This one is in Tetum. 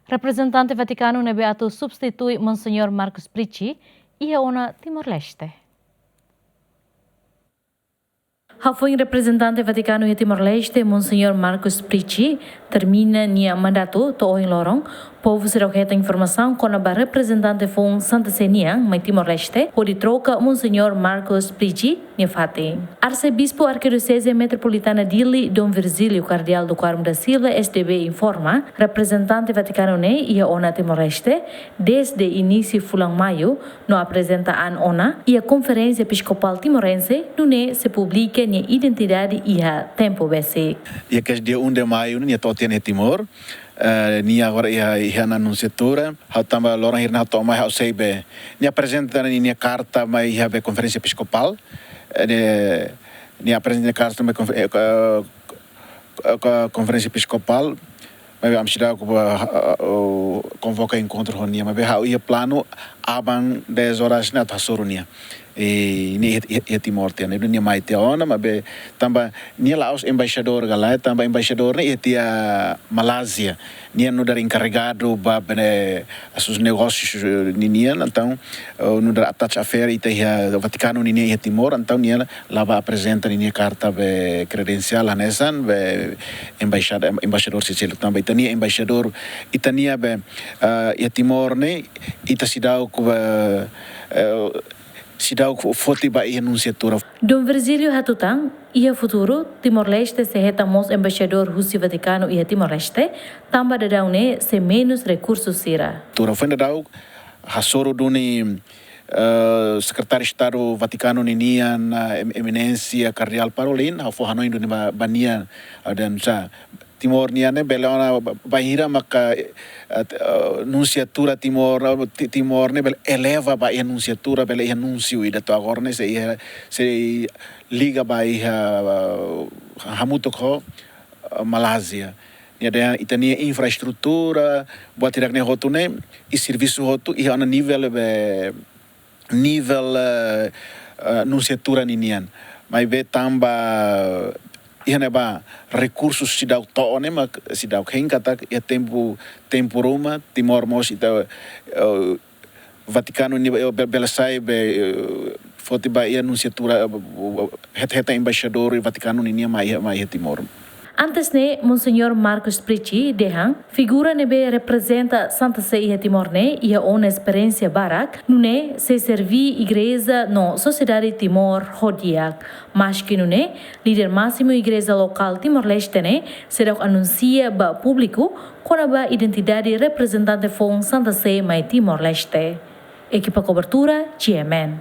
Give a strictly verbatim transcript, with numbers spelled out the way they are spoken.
Reprezentante Vatikanu ne'ebé atu substitui Monseñór Marcus Prici iha ona Timor-Leste. Hafoin reprezentante Vatikanu iha Timor-Leste, Monseñór Marcus Prici, termina nia mandatu to'o ohin loron, povu seidauk hetan informasaun kona-ba reprezentante foun Santa Sé nian mai Timor-Leste, hodi troka Monseñór Marcus Prici nia fatin. Arsebispu Arkidioseze Metropolitana Dili, Dom Virgílio Kardeál do Carmo da Silva, S D B, informa, reprezentante Vatikanu ne'e iha ona Timor-Leste dezde inísiu fulan Maiu, no aprezenta an ona iha Konferénsia Episkopál Timorense, nune'e sei publika nia identidade iha tempu besik. Iha kedas dia um de Maio, nia to'o tiha ona iha Timor. Eh, nia agora iha, iha ona nunsiatura. Ha'u tanba loron hirak ne'e ha'u to'o mai, ha'u sei be. Nia aprezenta ninia karta mai iha be Konferénsia Episkopál. Eh, nia, nia aprezenta nia karta mai konfe-, eh, ka-, ka-, ka-, Konferénsia Episkopál. Maibé ami seidauk ba, ah, ah, konvoka enkontru ho nia. Maibé ha'u iha planu aban dez horas ne'e atu hasoru nia. I nia iha, iha, iha Timor tiha ona, nia mai tiha ona, maibé tanba nia la'ós embaixadór ka lae, tanba embaixadór ne'e iha tiha Malázia. Nia nu'udar enkarregadu ba be ne'e asuntus negósius, eh, ninian, entaun, eh, nu'udar attaché d'affaires ita iha Vatikanu ninian iha Timor, entaun nia la bá aprezenta ninia karta be kredensiál hanesan be embaixada, embaixadór sira seluk. Tanba ita-nia embaixadór, ita-nia be, ah, iha Timor ne'e, ita seidauk be, eh, seidauk foti ba iha nunsiatura. Dom Virgílio hatutan, iha futuru, Timor-Leste sei hetan mós embaixadór husi Vatikanu iha Timor-Leste, tanba daudaun ne'e sei menus rekursu sira. Tura foin daudaun, hasoru duni, eh, Sekretáriu Estadu Vatikanu ninian, eh, Em-, Eminénsia Kardeál Parolin, ha'u fó hanoin duni ba, ba nia, eh, dehan sá, Timor nian ne'e bele ona ba-, bainhira maka, eh, eh, nunsiatura Timor, eh, Ti-, Timor ne'e bele eleva ba iha nunsiatura, bele iha núnsiu ida, to'o agora ne'e sei iha, sei liga ba iha, eh, hamutuk ho, eh, Malázia. Nia dehan ita-nia infraestrutura, buat hirak ne'e hotu ne'e, i servisu hotu iha ona nivel be, nivel, eh, eh, nunsiatura ninian. Maibé tanba iha ne'ebá rekursu seidauk to'o ne'e mak seidauk hein katak iha tempu, tempu ruma, Timor mós ita, eh, Vatikanu ne'e be-, be-, bele sai be, eh, foti ba iha nunsiatura, eh, het-, hetan embaixadór Vatikanu ninian mai iha, mai iha Timor. Antes ne'e, Monseñór Marcus Prici dehan, figura ne'ebé reprezenta Santa Sé iha Timor ne'e iha ona esperiénsia barak, nune'e sei serví igreja no sosiedade Timor ho di'ak. Maski nune'e, líder másimu igreja lokál Timor-Leste ne'e seidauk anunsia ba públiku kona-ba identidade reprezentante foun Santa Sé mai Timor-Leste. Ekipa kobertura, G M N.